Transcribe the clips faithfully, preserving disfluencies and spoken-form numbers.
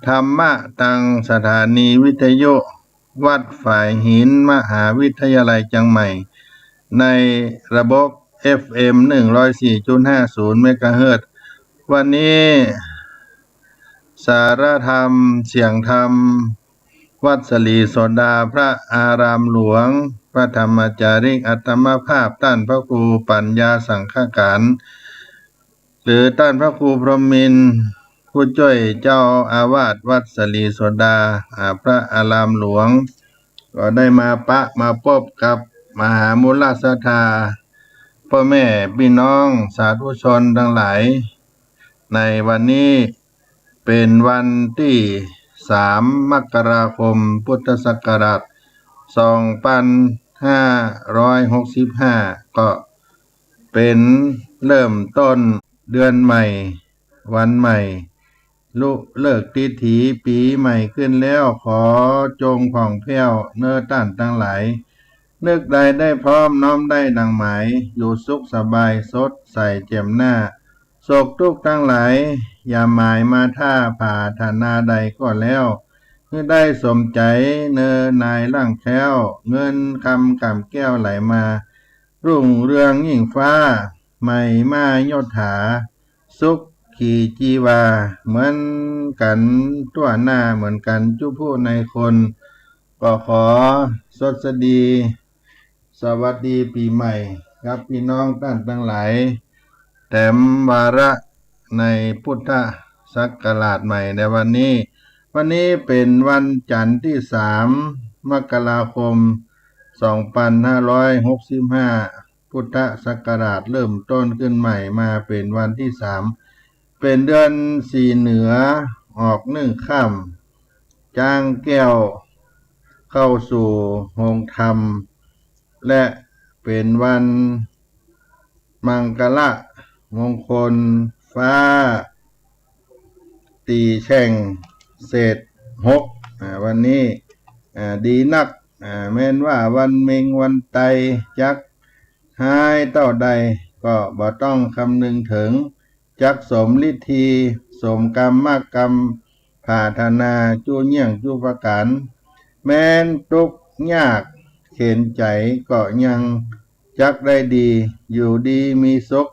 ธรรมะตางสถานีวิทยุวัดฝายหิน มหาวิทยาลัยเจียงใหม่ ในระบบ เอฟเอ็ม หนึ่งร้อยสี่จุดห้าศูนย์ เมกะเฮิรตซ์ วันนี้ สาระธรรม เสียงธรรม วัดสลีโสดา พระอารามหลวง พระธรรมจาริก อาตมาภาพต้านพระครูปัญญาสังฆการ หรือต้านพระครูพรหมินทร์ ผู้จ้วยเจ้าอาวาสวัดสลีโสดา อ่า พระอารามหลวง ก็ได้มาปะมาปบกับมหามูลศรัทธา ป้อแม่ปี้น้องสาธุชนตังหลาย ในวันนี้เป๋นวันตี้สาม มกราคม พุทธศักราช สองปันห้าร้อยหกสิบห้า ก็เป๋นเริ่มต้นเดือนใหม่ วันใหม่ ลุฤกษ์ทิถีปี๋ใหม่ขึ้นแล้ว ขอจงผ่องแผ้วเน่อต้านตังหลาย นึกใดได้พร้อม น้อมได้ดังหมาย อยู่สุขสบายสดใสแจ่มหน้า โศกตุ๊กข์ตังหลาย อย่าหมายมาถ้า ผาถนาใดก็แล้ว หื้อได้สมใจ๋เน่อนายร่างแคล้ว เงินคำก๋ำแก้วไหลมา รุ่งเรืองยิ่งฟ้า ไหม้มายศถา สุขีจีวา เหมือนกั๋นทั่วหน้า เหมือนกั๋นจุผู้นายคน ก็ขอสวัสดี สวัสดีปี๋ใหม่กับปี้น้องต้านตังหลาย แถมวาระในพุทธศักราชใหม่ในวันนี้ วันนี้เป๋นวันจั๋นทร์ตี้สาม มกราคม สองปันห้าร้อยหกสิบห้า พุทธศักราชเริ่มต้นขึ้นใหม่มาเป๋นวันตี้สาม เป๋นเดือนสี่เหนือออกนึ่งค่ำ จ๊างแก้วเข้าสู่โฮงธรรม และเป๋นวันมังคละมงคล ฟ้า ตี๋แช่งเศษหก อ่า วันนี้ อ่า ดีนัก อ่า แม้นว่าวันเม็งวันไตจักฮ้ายเต้าใด ก็บ่ต้องกำนึงเถิง จักสมฤทธี สมกรรมกรรมผาถนาจุเยี่ยงจุประก๋าน แม้นตุ๊กข์ยากเข็ญใจ๋ก็ยังจักได้ดี อยู่ดีมีสุข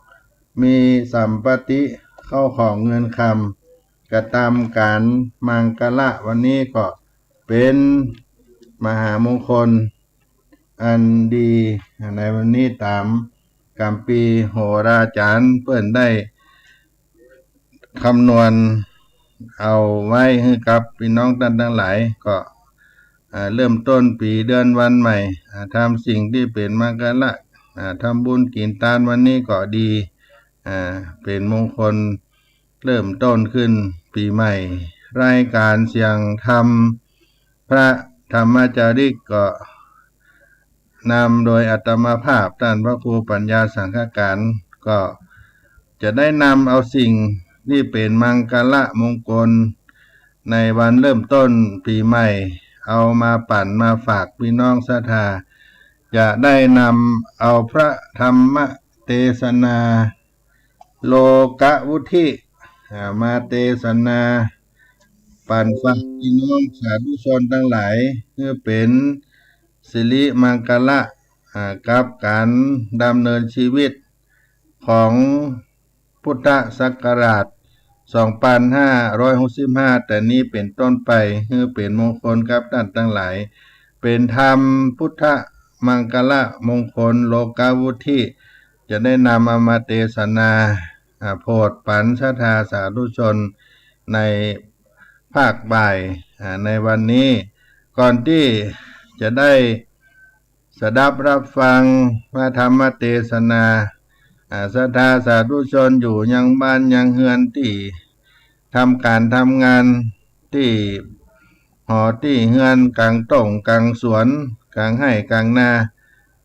มีสัมปัตติ เข้าของเงินคำ กระตำก๋านมังคละ วันนี้ก็เป๋นมหามงคลอันดี ในวันนี้ต๋ามกัมภีร์โหราจ๋ารย์เปิ้นได้คำนวณเอาไว้หื้อกับปี้น้องต้านตังหลาย ก็ อ่า เริ่มต้นปี๋เดือนวันใหม่ อ่า ทำสิ่งตี้เป๋นมังคละ อ่า ทำบุญกิ๋นตานวันนี้ก็ดี อ่า เป๋นมงคล เริ่มต้นขึ้นปี๋ใหม่ รายก๋านเสียงธรรม พระธรรมจาริก ก็นำโดยอาตมาภาพต้านพระครูปัญญาสังฆการ ก็จะได้นำเอาสิ่งตี้เป๋นมังคละมงคล ในวันเริ่มต้นปี๋ใหม่ เอามาปั๋นมาฝากปี้น้องศรัทธา จะได้นำเอาพระธรรมเตสนา โลกวุทิ อ่า มาเตสนา ปั๋นฝากปี้น้องสาธุชนตังหลาย หื้อเป๋นสิริมังคละ อ่า กับก๋านดำเนินชีวิตของพุทธศักราช สองปันห้าร้อยหกสิบห้า แต่นี้เป๋นต้นไป หื้อเป๋นมงคลกับต้านตังหลาย เป๋นธรรมพุทธมังคละมงคล โลกวุทิ จะได้นำเอามาเตสนา อ่า โผดปั๋นศรัทธาสาธุชนในภาคบ่าย อ่า ในวันนี้ ก่อนตี้จะได้สดับฮับฟังพระธรรมเตสนา อ่า ศรัทธาสาธุชนอยู่ยังบ้านยังเฮือนตี้ทำก๋านทำงาน ตี้หอตี้เฮือน ก๋างต้งก๋างสวน ก๋างไฮ่ก๋างนา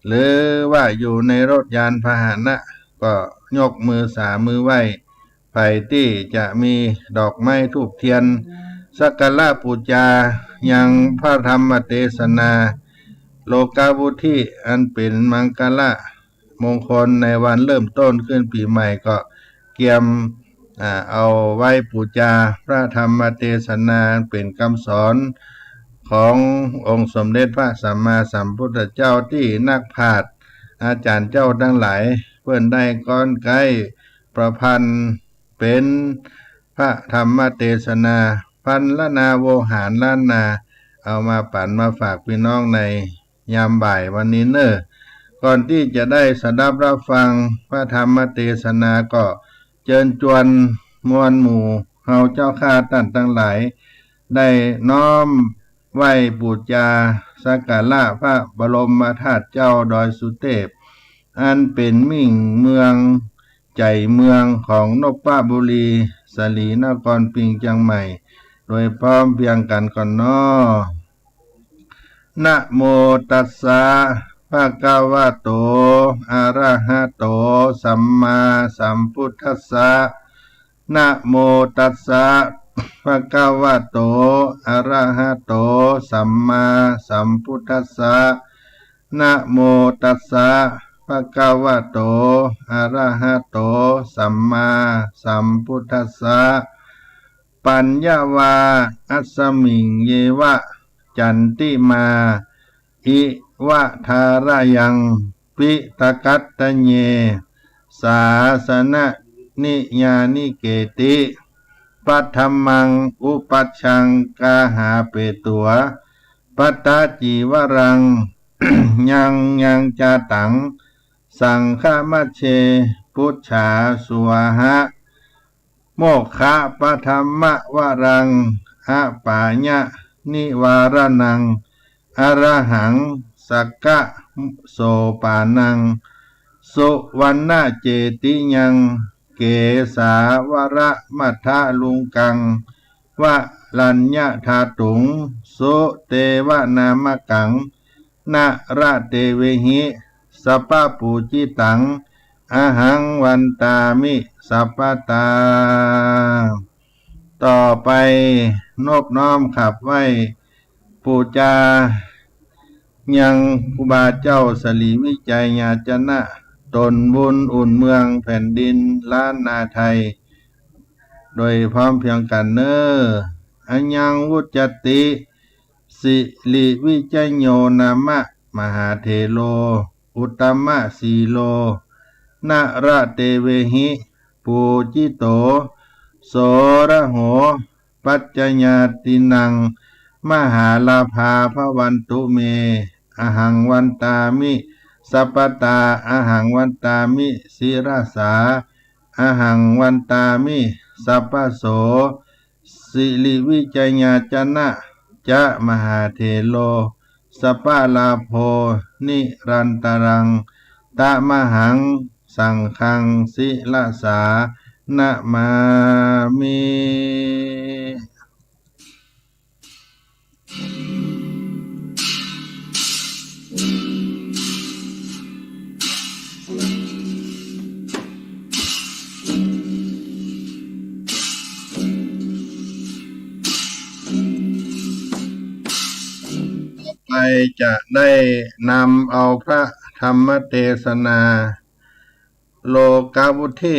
หรือว่าอยู่ในรถยานพาหนะ ก็ยกมือสามมือไหว้ ใผตี้จะมีดอกไม้ธูปเตียน สักการะปู๋จายังพระธรรมเตสนา โลกวุทิ อันเป๋นมังคละมงคลในวันเริ่มต้นขึ้นปี๋ใหม่ ก็เกียม อ่า เอาไว้ปู๋จาพระธรรมเตสนา เป๋นกำสอนขององค์สมเด็จพระสัมมาสัมพุทธเจ้า ตี้นักปราชญ์อาจ๋ารย์เจ้าตังหลาย เปิ้นได้ก๊อนไก๊ประพันธ์เป๋นพระธรรมเตสนา พรรณนาโวหารล้านนา เอามาปั๋นมาฝากปี้น้องใน ยามบ่ายวันนี้เน่อ ก่อนตี้จะได้สดับรับฟังพระธรรมเตสนา ก็เจิญจวนมวลหมู่เฮาเจ้าข้าต้านตังหลาย ได้น้อมไหว้ปู๋จาสักการะพระบรมธาตุเจ้าดอยสุเตพ อันเป๋นมิ่งเมืองใจ๋เมืองของนพบุรี สลีนครปิงเจียงใหม่ โดยพร้อมเพรียงกั๋นก่อนน้อ นะโมตัสสะ ภะคะวะโต อะระหะโต สัมมาสัมพุทธัสสะ นะโมตัสสะ ภะคะวะโต อะระหะโต สัมมาสัมพุทธัสสะ นะโมตัสสะ ภะคะวะโต อะระหะโต สัมมาสัมพุทธัสสะ ปัญญาวา อัสสมิง เยวะ จันติมา อิวะ ทาระยัง ปิตะกัตตะเย สาสนะ นิยานิเกติ ปัทธัมมัง อุปัชชัง กาหาเปตั๋ว ปัตตาจีวรัง ยัง ยัง จาตัง สังฆมัชเช ปุชชา สุวาหะ โมกขะ ปัทธัมมะวรัง อะปายะ นิวาระณัง อะระหัง สักกะ โสปานัง สุวัณณะเจติยัง เกสาวะระมัทธะลุงกัง วะรัญญะทาตุง สุเตวะนามะกัง นะระเตเวหิ สัพพะปูจิตัง อะหังวันตามิ สัพพะตา ต่อไปนบน้อมขับไหว้ปู๋จา ยังครูบาเจ้าสลีวิชัยยาจนะ ต๋นบุญอุ่นเมืองแผ่นดินล้านนาไทย โดยพร้อมเพรียงกั๋นเน่อ อะยังวุจจติ สิริวิชโยนามะ มหาเถโร อุตตมะสีโล นะระเตเวหิ ปูจิโต โสระโห ปัจจญาตินัง มหาลาภาภะวันตุเม อะหังวันตามิ สัพพะตา อะหังวันตามิ สิรสา อะหังวันตามิ สัพพะโส สิริวิชยาจนะ จะมหาเถโร สัพพะลาโภ นิรันตะรัง ตะมะหัง สังฆัง สิรสา นะมามิ ต่อไปจะได้นำเอาพระธรรมเตสนา โลกาวุฒิ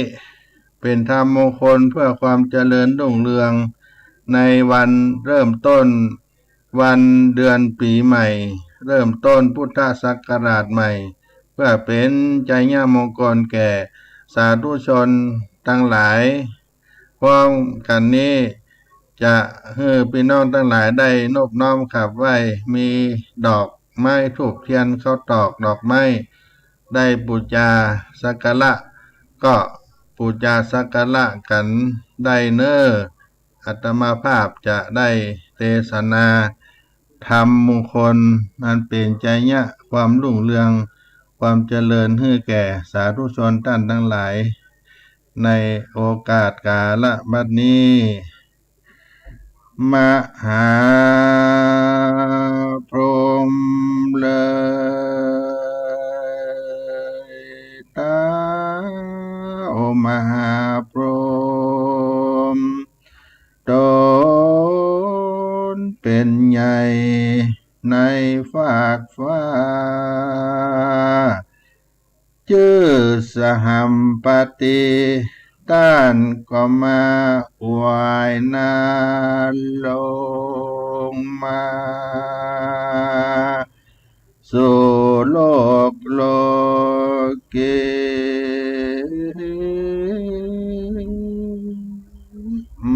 เป๋นธรรมมงคลเพื่อความเจริญรุ่งเรือง ในวันเริ่มต้นวันเดือนปี๋ใหม่ เริ่มต้นพุทธศักราชใหม่ เพื่อเป๋นชัยมงคลแก่สาธุชนตังหลาย พร้อมกั๋นนี้ จะหื้อปี้น้องตังหลายได้นบน้อมขับไหว้ มีดอกไม้ธูปเตียนข้าวตอกดอกไม้ ได้ปู๋จาสักการะ ก็ปู๋จาสักการะกั๋นได้เน่อ อาตมาภาพจะได้เตสนาธรรมมงคล อันเป๋นชัยยะความรุ่งเรือง ความเจริญหื้อแก่สาธุชนต้านตังหลาย ในโอกาสกาละบัดนี้ มหาพรหมเลิยตา โอมหาพรหม ต๋นเป๋นใหญ่ในฟากฟ้า จื้อสหัมปติ ต้านก็มาไหว้นาลงมา สู่โลกโลกี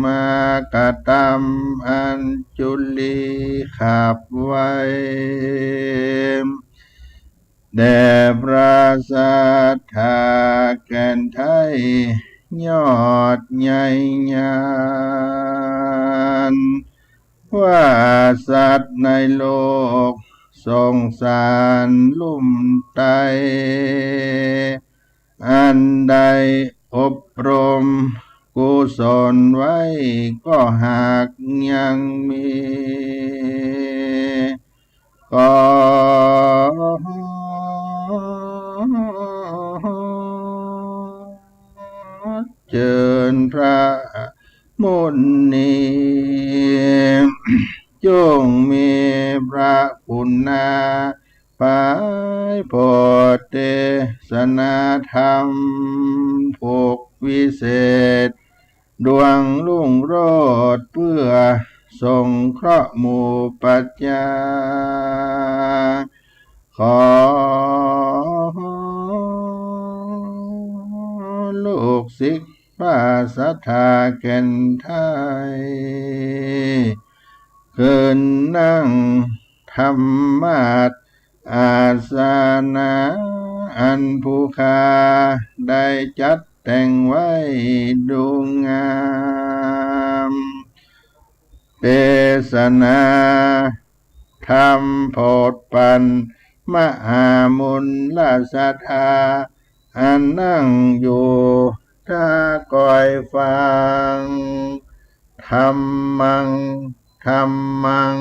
มากระตำอัญจุลีขับไหว้ แด่พระสัตถาแก่นไท้ยอดใหญ่ยาน ว่าสัตว์ในโลกสงสารลุ่มไต อันได้อบรมกุศลไว้ก็หากยังมี ก็เจิญพระมุนี จงมีพระคุณา ภายโพธิเทศนาธรรมผูกวิเศษ ดวงรุ่งโรจน์เปื้อสงเคราะห์หมู่ปัจจา ขอลูกศิษย์พระสัตถาแก่นไท้ ขึ้นนั่งธรรมาสนะ อันผู้ข้าได้จัดแต่งไว้ดูงาม เทศนาธรรมโผดปันมหามูลศรัทธา อันนั่งอยู่ท่าคอยฟัง ธัมมัง ธัมมัง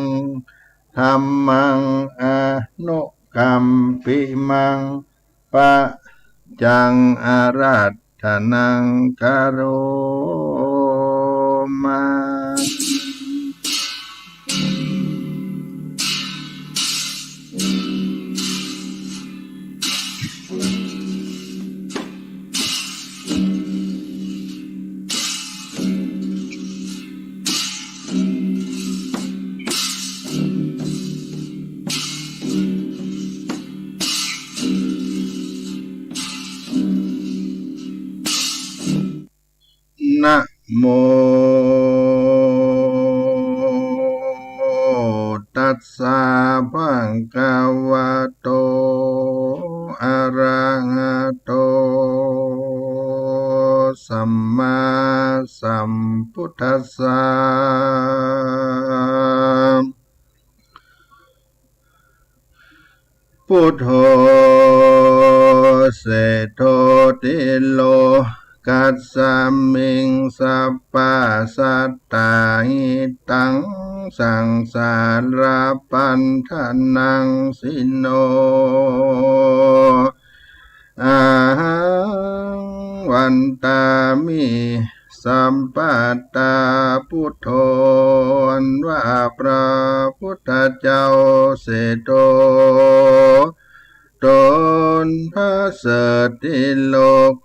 ธัมมัง อนุกัมปิมัง ปัจจัง อาราธนัง กะโรมา นะโม ตัสสะ ภะคะวะโต อะระหะโต สัมมาสัมพุทธัสสะ พุทโธ เศรษฐโต ติโลกัสสะมิง สัพพะสัตตา หิตัง สังสารพันธะนัง สิโน อะหัง วันตามิ สัพพะตา พุทโธ อันว่าพระพุทธเจ้า เศรษฐโต ตนประเสริฐ ติโล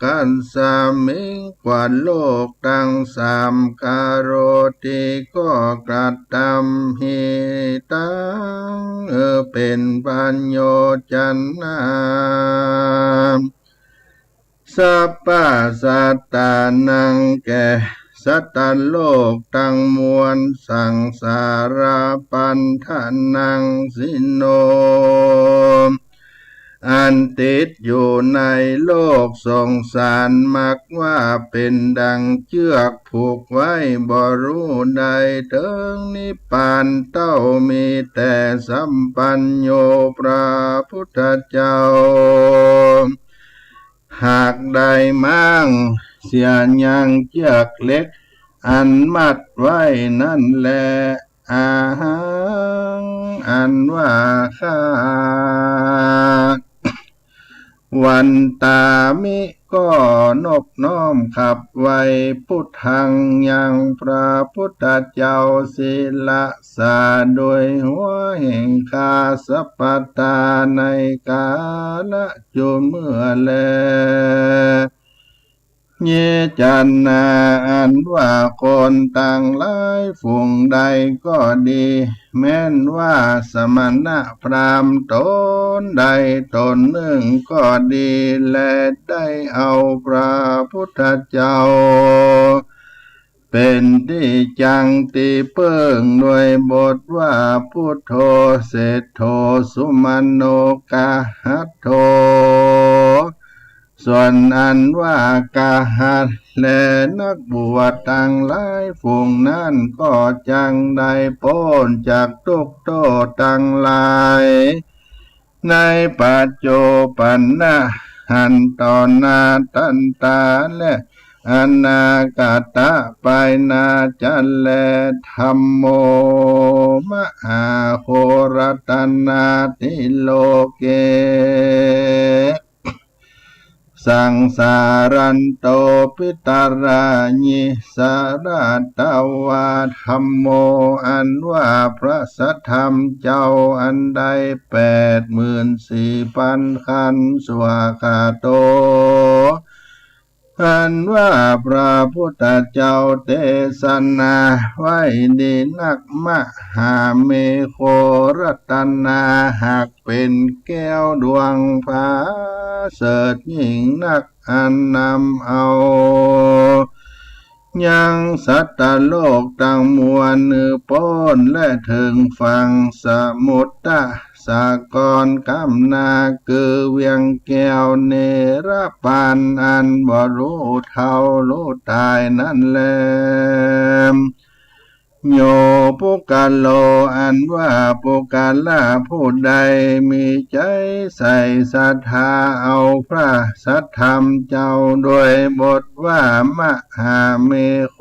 กัสสะมิง กว่าโลกตังสาม กะโรติ ก็กระทำ หิตัง เออ เป๋นประโยชน์ จะนา สัพพะสัตตานัง แก่สัตว์โลกตังมวล สังสารพันธะนัง สิโน อันติดอยู่ในโลกสงสาร มักว่าเป๋นดังเจื้อกผูกไว้ บ่ฮู้ได้เถิงนิพพานเต้า มีแต่สัพพัญญูพระพุทธเจ้า หากได้ม้างเสียยังเจื้อกเหล็ก อันมัดไว้นั้นแล อะหัง อันว่าข้า วันตามิ ก็นบน้อมขับไหว้ พุทธัง ยังพระพุทธเจ้า ศิรสา โดยหัวแห่งข้า สัพพะตา ในกาละจุเมื่อแล เย จันนา อันว่าคนตังหลายฝูงใดก็ดี แม้นว่าสมณะพราหมณ์ต๋นใดต๋นนึ่งก็ดี แลได้เอาพระพุทธเจ้า เป๋นตี้จังตี้เปิ้ง โดยบทว่า พุทโธ เศรษโฐ สุมโน กหัตโถ ส่วนอันว่ากหัตถ์ แลนักบวชตังหลายฝูงนั้นก็จักได้ป๊นจากตุ๊กข์โต้ษตังหลาย ในปัจจุปันนะ หั้นต่อหน้าตันตา และอนาคตะไปหน้าจะแล ธัมโม มหาโข รัตนาติโลเก สังสารันโต ปิตรายิ สรัตวา ธัมโม อันว่าพระสัทธรรมเจ้าอันใดแปดหมื่นสี่ปันกัณฑ์ สวากขาโต อันว่าพระพุทธเจ้าเตสนาไว้ดีนัก มหาเมโข รัตนา หากเป๋นแก้วดวงผาเสริฐยิ่งนัก อันนำเอายังสัตว์โลกตังมวลหื้อป๊นและเถิงฝั่งสมุทรสาคร ก๋ำหน้าคือเวียงแก้วเนรปาน อันบ่ฮู้เฒ่าฮู้ต๋ายนั้นแล โย ปุคคโล อันว่าปุคคละผู้ใดมีใจ๋ใส่ศรัทธาเอาพระสัทธรรมเจ้า โดยบทว่า มหาเมโข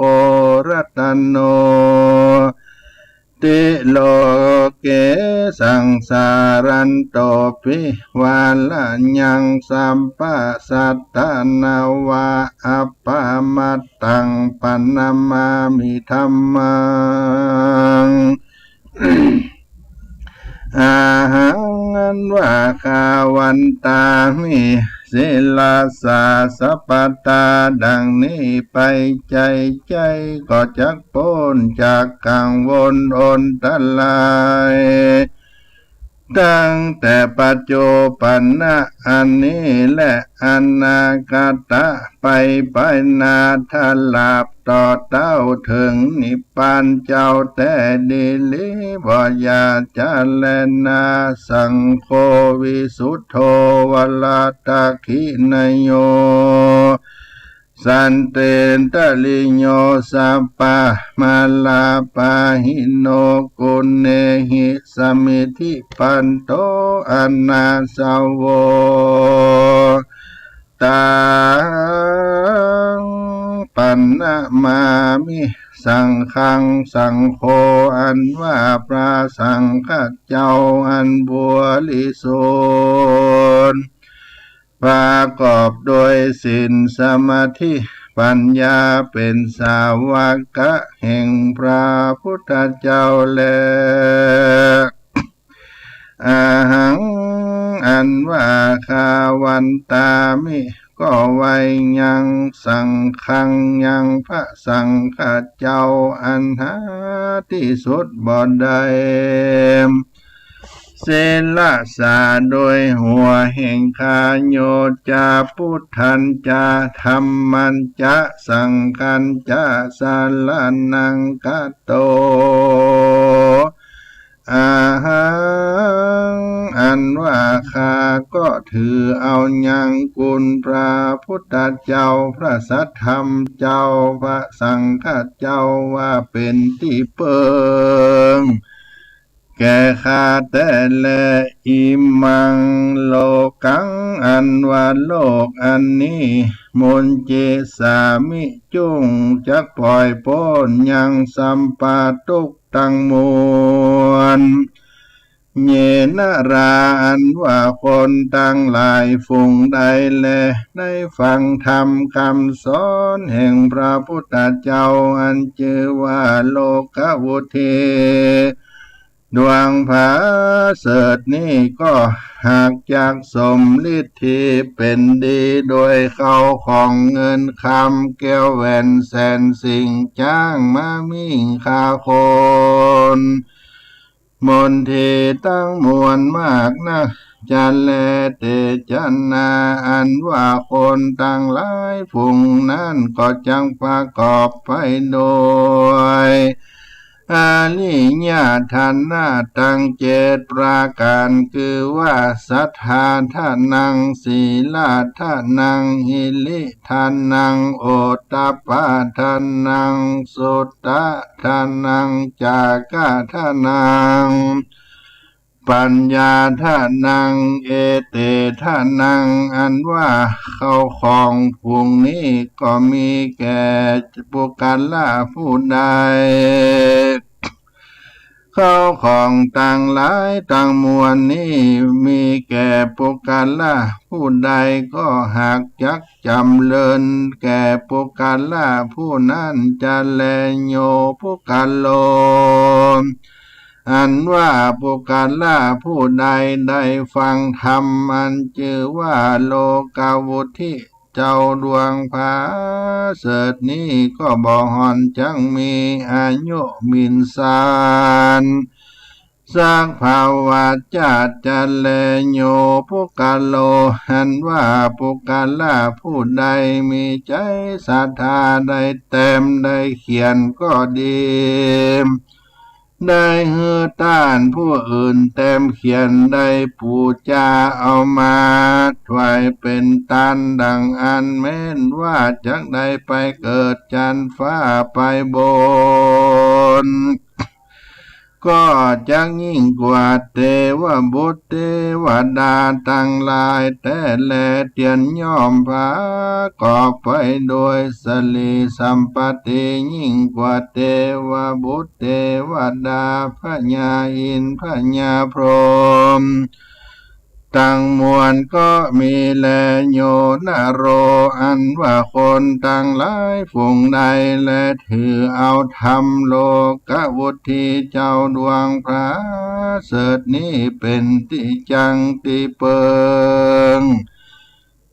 รัตโน ติโลเก สังสารันโต ปิ วาระยัง สัพพะสัตตานัง วา อัปปะมัตตัง ปะนะมามิ ธัมมัง อะหัง อันว่าข้าวันตามิ ศิรสสา สัพพะตา ดังนี้ไป ใจ๋ๆ ก็จักป๊นจากกังวลอันตราย ตั้งแต่ปัจจุปันนะอันนี้ และอนาคตะไปไปหน้า ตราบต่อเต้าเถิงนิพพานเจ้าแต๊ดีหลี บ่อย่าจะแลนา สังโฆ วิสุทโธ วรทักขิณโย สันตินตริโย สัพพะมาลาปะหิโน กุณเณหิ สมิทธิพันโท อนาสโว ตัง ปะนะมามิ สังฆัง สังโฆ อันว่าพระสังฆเจ้าอันบริสุทธิ์ ประกอบโดยศีล สมาธิ ปัญญา เป๋นสาวกะแห่งพระพุทธเจ้าแล อะหัง อันว่าข้าวันตามิ ก็ไหว้ยัง สังฆัง ยังพระสังฆเจ้าอันหาตี้สุดบ่ได้ ศิรสสา โดยหัวแห่งข้า โย จะ พุทธัญจะ ธัมมัญจะ สังฆัญจะ สรณัง คัจโต อะหัง อันว่าข้าก็ถือเอายังคุณพระพุทธเจ้า พระสัทธรรมเจ้า พระสังฆเจ้าว่าเป๋นตี้เปิงแก่ข้าแต๊แล อิมัง โลกัง อันว่าโลกอันนี้ มุญจิ สามิ จุ่งจักปล่อยป๊นยัง สัพพะ ตุ๊กข์ตังมวล เยนะรา อันว่าคนตังหลายฝูงใดแล ได้ฟังธรรมกำสอนแห่งพระพุทธเจ้า อันจื้อว่าโลกวิทู ดวงผาเสริฐนี้ก็หากจักสมฤทธีเป๋นดี โดยเข้าของเงินคำแก้วแหวนแสนสิ่ง จ๊างม้ามิ่งฆ่าคน มนทีตังมวลมากนัก จะแลเตจนา อันว่าคนตังหลายฝูงนั้นก็จักประกอบไปโดย อริยฐานะตังเจ็ดประก๋าน คือว่า สัทธาทานัง สีลาทานัง หิริทานัง โอตตัปปาทานัง สุตตะทานัง จาคะทานัง ปัญญาทานัง เอเตทานัง อันว่าเข้าของฝูงนี้ก็มีแก่ปุคคละผู้ใด เข้าของตังหลายตังมวลนี้มีแก่ปุคคละผู้ใด ก็หากจักจ๋ำเริญแก่ปุคคละผู้นั้น จะแลโยปุคคโล อันว่าปุคคละผู้ใดได้ฟังธรรมอันจื้อว่าโลกวัตถิ เจ้าดวงผาเสริฐนี้ก็บ่ห่อนจักมีอายุหมิ่นสาร สักภวชาติ จะแลโยปุคคโล อันว่าปุคคละผู้ใดมีใจ๋ศรัทธาได้แต้มได้เขียนก็ดี ได้หื้อต้านผู้อื่นแต้มเขียน ได้ปู๋จาเอามาถวายเป๋นตานดังอั้น แม้นว่าจักได้ไปเกิดจั๊นฟ้าไปบน ก็จักยิ่งกว่าเตวบุตรเตวดาตังหลายแต๊แล เตียนย่อมประกอบไปโดยสรีสัมปัตติยิ่งกว่าเตวบุตรเตวดา พญาอินทร์ พญาพรหม ตังมวลก็มีแล โยนโร อันว่าคนตังหลายฝูงใดแล ถือเอาธรรมโลกวัตถิ เจ้าดวงผาเสริฐนี้เป๋นตี้จั้งตี้เปิง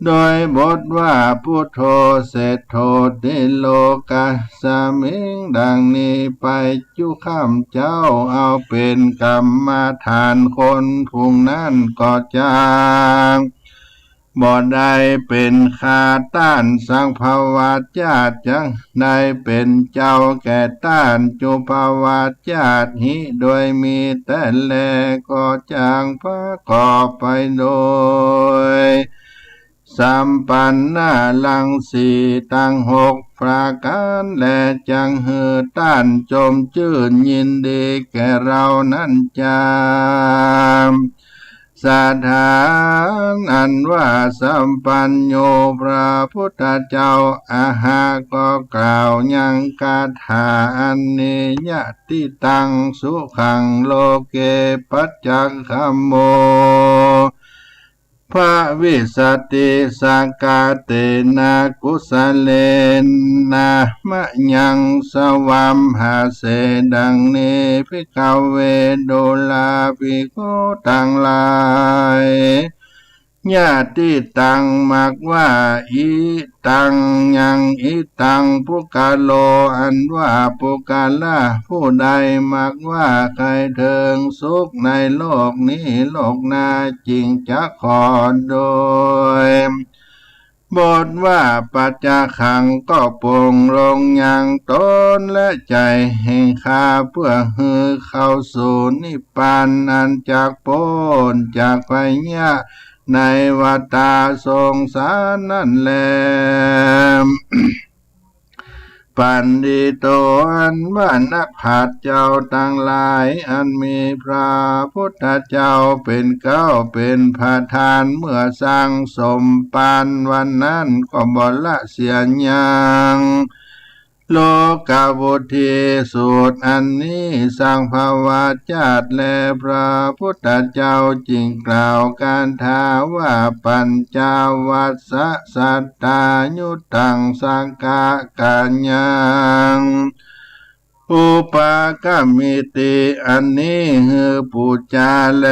โดยบทว่า พุทโธ เศรษโฐ ติโลกัสสมิง ดังนี้ไป จุข้าพเจ้าเอาเป๋นกรรมฐานคนฝูงนั้นก็จักบ่ได้เป๋นข้าต้านสักภวชาติ จักได้เป๋นเจ้าแก่ต้านจุภวชาติ หิ โดยมีแต๊แล ก็จักประกอบไปโดย สัมปันนารังสีตังหกประก๋านแล จักหื้อต้านจมจื้นยินดีแก่เฮานั้นจำ สถานอันว่าสัมปันโนพระพุทธเจ้า อะหะ ก็กล่าวยังคาถาอันนี้ ยะติตังสุขังโลเก ปัจจักขโม ภวิสสติ สกกาเตนะ กุสสะเลนะ มะยัง สวัมหะเส ดังนี้ ภิกขเว ดูราภิกขุตังหลาย ยะติตัง หมากว่า อิตัง ยัง อิตัง ปุคคโล อันว่าปุคคละผู้ใด หมากว่าใค่เถิงสุขในโลกนี้โลกหน้า จึงจักขอโดย บทว่า ปัจจักขัง ก็ปลงลงยังตนและใจ๋แห่งข้า เปื้อหื้อเข้าสู่นิพพาน อันจักป๊นจากภัยยะในวัฏฏะสงสารนั้นแล ปัณฑิโต อันว่านักปราชญ์เจ้าตังหลาย อันมีพระพุทธเจ้าเป๋นเก๊าเป๋นประธาน เมื่อสั่งสมปานวันนั้นก็บ่ละเสียยัง โลกวัตถิสูตรอันนี้สักภวชาติแล พระพุทธเจ้าจึงกล่าวคาถาว่า ปัญจวัสสะสัตตายุตตัง สักกะกัญญัง อุปกรรมมิติ อันนี้หื้อปู๋จาแล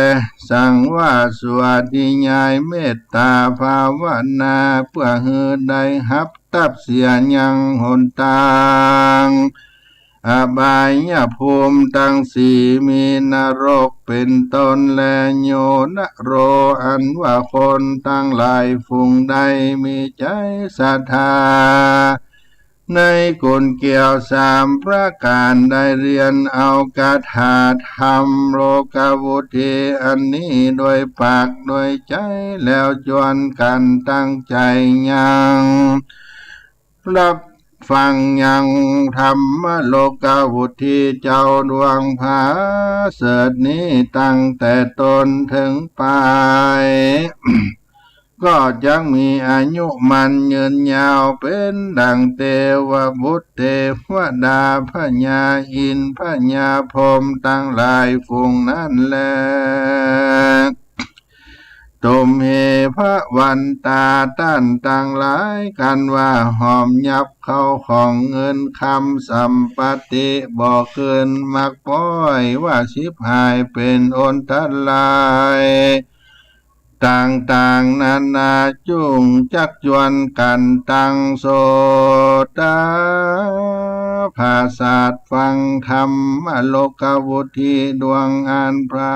สังวาสวดนิยายเมตตาภาวนา เปื้อหื้อได้ฮับตับเสี้ยยังหนตาง อบายภูมิตังสี่ มีนรกเป๋นต้นแล โยนโร อันว่าคนตังหลายฝูงใดมีใจ๋ศรัทธา ในกุนเกี้ยวสามประก๋าน ได้เฮียนเอาคาถาธรรมโลกาวุฒีอันนี้โดยปากโดยใจ๋ แล้วจวนกั๋นตั้งใจ๋ยัง ฮับฟังยังธรรมโลกาวุฒีเจ้าดวงผาเสริฐนี้ ตั้งแต่ต้นเถิงป๋าย ก็จักมีอายุมั่นยืนยาว เป๋นดั่งเตวบุตรเตวดา พญาอินทร์พญาพรหมตังหลายฝูงนั้นแล ตุมเห พระวันตา ต้านตังหลาย กันว่าหอมยับเข้าของเงินคำสัมปัตติ บ่คืน มักป๊อยว่าฉิบหายเป๋นอนตราย ต่างๆ นานา จุ่งจักจวนกั๋นตั้งโสตาผาสาท ฟังธรรมโลกาวุฒีดวงอันผา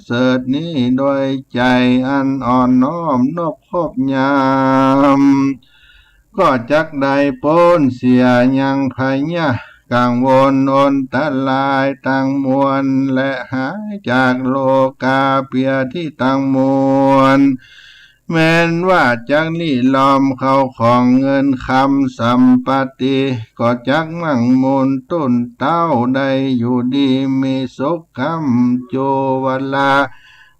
เสริฐนี้ โดยใจ๋อันอ่อนน้อมนบคบยาม ก็จักได้ป๊นเสียยังพยากังวลอนตรายตังมวล และหายจากโลกาเปียธิตังมวล แม้นว่าจักลี้ลอมเข้าของเงินคำสัมปัตติ ก็จักมั่งมูลตุ้นเต๊า ได้อยู่ดีมีสุข ก๋ำจูวละ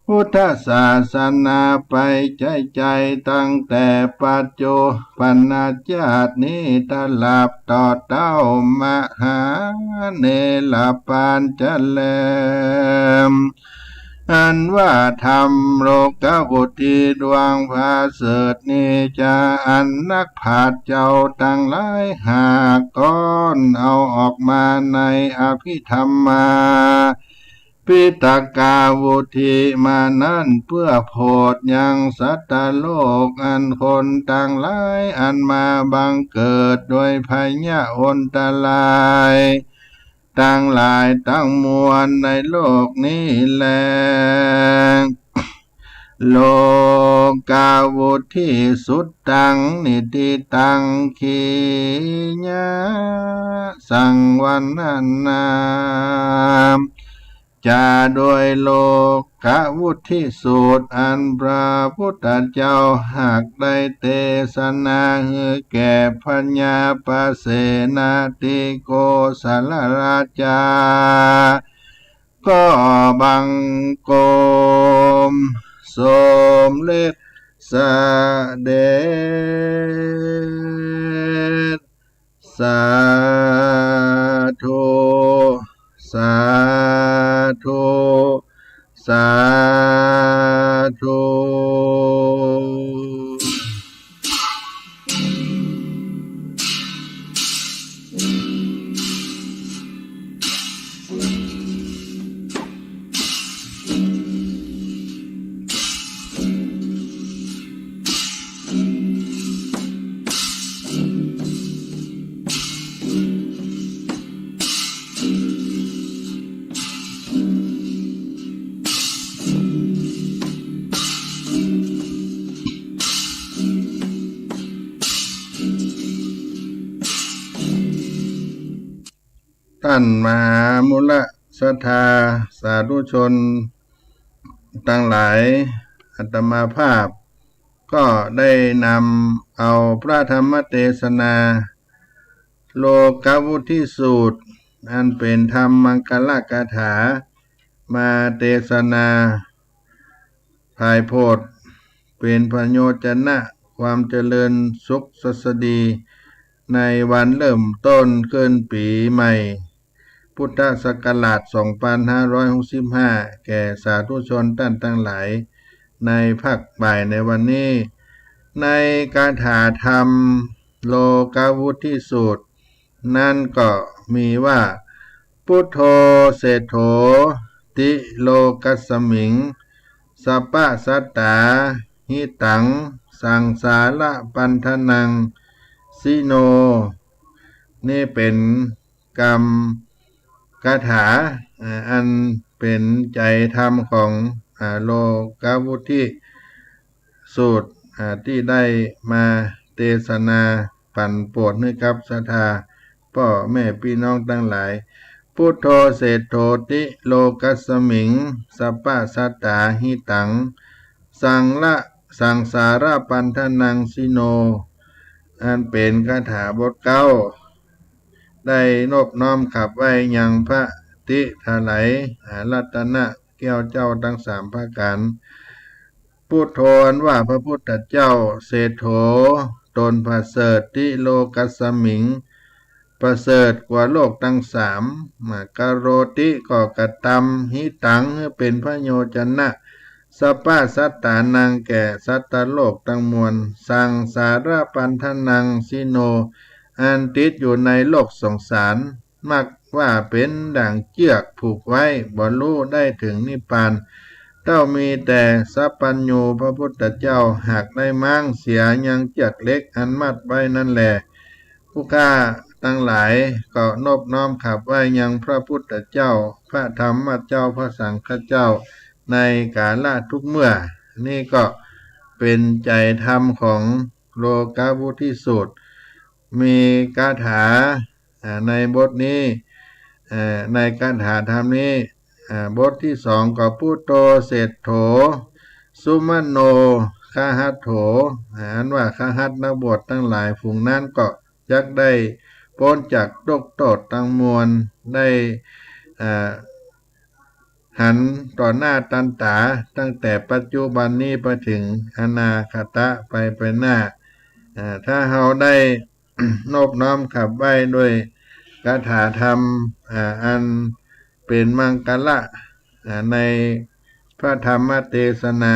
พุทธศาสนาไปใจ๋ๆ ตั้งแต่ปัจจุบันชาตินี้ ตราบต่อเต้ามหาเนรปานจะแล อันว่าธรรมโลกาวุฒีดวงผาเสริฐนี้ จะอันนักปราชญ์เจ้าตังหลายหากก้อนเอาออกมาในอภิธรรมา ปิฎกาวุฒีมานั้น เปื้อโผดยังสัตว์โลก อันคนตังหลายอันมาบังเกิดโดยพยาอนตรายตังหลายตังมวลในโลกนี้แล โลกาวุฒีสุตตัง นิฏฐิตัง ขีณาสังวรณา จาโดยโลกาวุฒีสูตร อันพระพุทธเจ้าหากได้เตสนาหื้อแก่พญาปเสนทิโกศลราชา ก็บังคมสมเร็จเสด็จ สาธุ สาธุ สาธุ ต้านมหามูลศรัทธาสาธุชนตังหลาย อาตมาภาพก็ได้นำเอาพระธรรมเตสนา โลกาวุฒีสูตร อันเป๋นธรรมมังคลคาถา มาเตสนา ผายโผด เป๋นพโยจนะความเจริญสุขสวัสดี ในวันเริ่มต้นขึ้นปี๋ใหม่ พุทธศักราชสองปันห้าร้อยหกสิบห้า แก่สาธุชนต้านตังหลาย ในภาคบ่ายในวันนี้ ในคาถาธรรมโลกาวุฒีสูตร นั้นก็มีว่า พุทโธ เศรษโฐ ติโลกัสสมิง สัพพะสัตตา หิตัง สังสารปันธนัง สิโน นี่เป๋นกำ คาถา อ่า อันเป๋นใจ๋ธรรมของ อ่า โลกาวุทิสูตร อ่า ตี้ได้มาเตสนาปั๋นโปรดหื้อกับศรัทธาป้อแม่ปี้น้องตังหลาย พุทโธ เศรษโฐ ติโลกัสสมิง สัพพะสัตตา หิตัง สังละ สังสารปันธนัง สิโน อันเป๋นคาถาบทเก้า ได้นบน้อมขับไหว้ยังพระติถไลย อ่า รัตนะแก้วเจ้าตังสามประก๋าน พุทโธ อันว่าพระพุทธเจ้า เศรษโฐ ต๋นประเสริฐ ติโลกัสสมิง ประเสริฐกว่าโลกตังสาม มะ กะโรติ ก็กระตำ หิตัง หื้อเป๋นประโยชนะ สัพพะสัตตานัง แก่สัตว์โลกตังมวล สังสารปันธนัง สิโน อันติดอยู่ในโลกสงสาร มักว่าเป๋นดั่งเจื้อกผูกไว้ บ่ฮู้ได้เถิงนิพพาน เต้ามีแต่สัพพัญญูพระพุทธเจ้า หากได้ม้างเสียยังเจื้อกเหล็กอันมัดไว้นั้นแล ผู้ข้าตังหลายก็นบน้อมขับไหว้ยังพระพุทธเจ้า พระธรรมเจ้า พระสังฆเจ้า ในกาละทุกเมื่อ นี่ก็เป๋นใจ๋ธรรมของโลกาวุทิสูตร มีคาถา อ่า ในบทนี้ เอ่อ ในคาถาธรรมนี้ อ่า บทตี้สองก็ พุทโธ เศรษโฐ สุมโน คหัตโถ อ่า อันว่าคหัตถ์นักบวชตังหลายฝูงนั้นก็จักได้ป๊นจากทุกข์โต้ษตังมวล ได้ อ่า หันต่อหน้าตันต๋า ตั้งแต่ปัจจุบันนี้ไปเถิงอนาคตะไปไปหน้า อ่า ถ้าเฮาได้ นบน้อมขับไหว้ด้วยคาถาธรรม อ่า อันเป๋นมังคละ อ่า ในพระธรรมเตสนา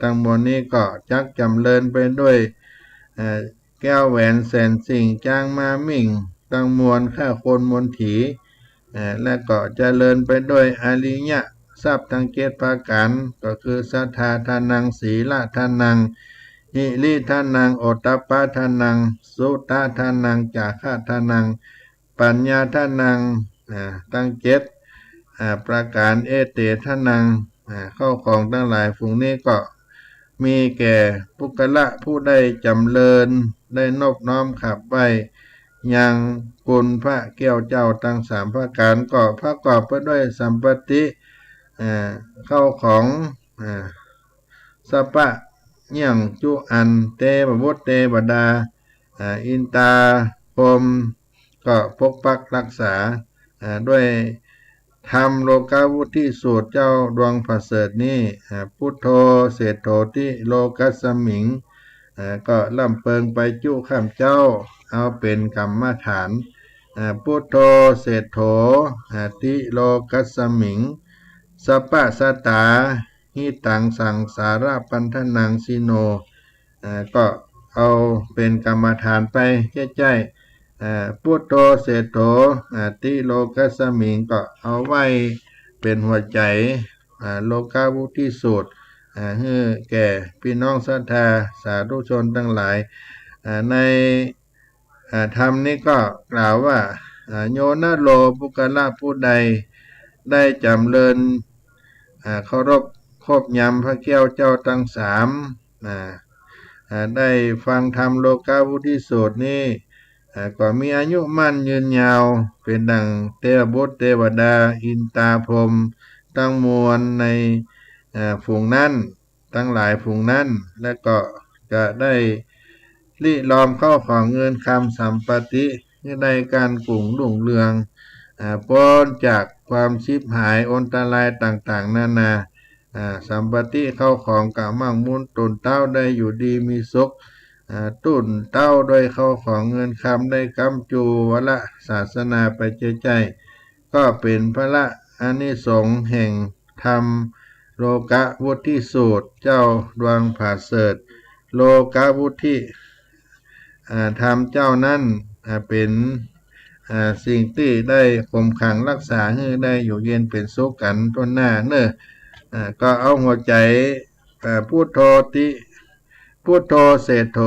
ตังมวลนี้ก็จักจ๋ำเริญไปด้วย อ่า แก้วแหวนแสนสิ่ง จ๊างม้ามิ่งตังมวล ข้าคนมนถี เอ่อ และก็เจริญไปด้วยอริยทรัพย์ตังเจ็ดประก๋าน ก็คือศรัทธาทานัง สีลทานัง หิริทานัง โอตตัปปะทานัง สุตะทานัง จาคะทานัง ปัญญาทานัง อ่า ตังเจ็ด อ่า ประก๋าน เอเตทานัง อ่า เข้าของตังหลายฝูงนี้ก็มีแก่ปุคคละผู้ได้จ๋ำเริญ ได้นบน้อมขับไหว้ยังคุณพระแก้วเจ้าตังสามประก๋าน ก็ประกอบไปด้วยสัมปติ อ่า เข้าของ อ่า สัพพะเยี่ยงจุอัน เตวบุตรเตวดา อ่า อินตาพรหมก็ปกปักรักษา อ่า ด้วยธรรมโลกาวุทิสูตรเจ้าดวงประเสริฐนี้ อ่า พุทโธ เศรษโฐ ติโลกัสสมิง อ่า ก็ร่ำเปิงไปจุข้ามเจ้า เอาเป๋นกรรมฐาน อ่า พุทโธ เศรษโฐ อ่า ติโลกัสสมิง สัพพะสัตตา หิตัง สังสารปันธนัง สิโน อ่า ก็เอาเป๋นกรรมฐานไปใจ๊ๆ อ่า พุทโธ เศรษโฐ อ่า ติโลกัสสมิง ก็เอาไว้เป๋นหัวใจ๋ อ่า โลกาวุทิสูตร อ่า หื้อแก่ปี้น้องศรัทธาสาธุชนตังหลาย อ่า ใน อ่า ธรรมนี้ก็กล่าวว่า อ่า โยนะโล ปุคคละผู้ใดได้จ๋ำเริญ อ่า เคารพครบยำพระแก้วเจ้าตังสาม อ่า อ่า ได้ฟังธรรมโลกาวุทิสูตรนี้ อ่า ก็มีอายุมั่นยืนยาว เป๋นดั่งเตวบุตรเตวดา อินตาพรหมตังมวลใน อ่า ฝูงนั้น ตังหลายฝูงนั้น และก็จะได้ริลอมเข้าของเงินคำสัมปติ หื้อได้ก้านกุ่งรุ่งเรือง อ่า ป๊นจากความฉิบหายอันตรายต่างๆ นานา อ่า สัมปติเข้าของก็มั่งมูล ตุ๊นเต๊าได้อยู่ดีมีสุข อ่า ตุ๊นเต๊าด้วยเข้าของเงินคำได้ก๊ำจูวรศาสนาไปใจ๊ๆ ก็เป๋นผละอานิสงส์แห่งธรรมโลกาวุทิสูตร เจ้าดวงประเสริฐ โลกาวุทิ อ่า ธรรมเจ้านั้น อ่า เป๋น อ่า สิ่งตี้ได้ข่มขังฮักษาหื้อได้อยู่เย็นเป๋นสุขกั๋นทั่วหน้าเน่อ อ่า ก็เอาหัวใจ๋ อ่า พุทโธติ พุทโธเศรษโฐ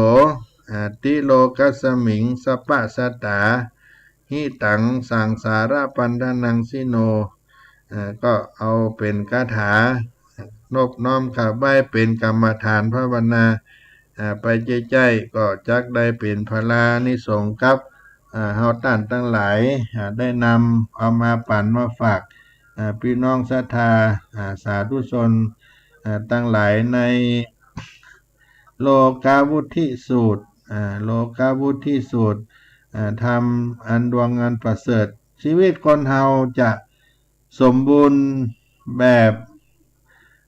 อ่า ติโลกัสมิง สัพพะสัตตา หิตัง สังสารปัณฑนัง สิโน อ่า ก็เอาเป๋นคาถานบน้อมเข้าไว้เป๋นกรรมฐานภาวนา อ่า ไปใจ๊ๆ ก็จักได้เป๋นผลานิสงส์กับ อ่า เฮาต้านตังหลาย อ่า ได้นำเอามาปั๋นมาฝาก อ่า ปี้น้องศรัทธา อ่า สาธุชน อ่า ตังหลายใน โลกาวุฒสูตร อ่า โลกาวุฒสูตร อ่า ธรรมอันดวงอันประเสริฐ ชีวิตคนเฮาจะสมบูรณ์แบบ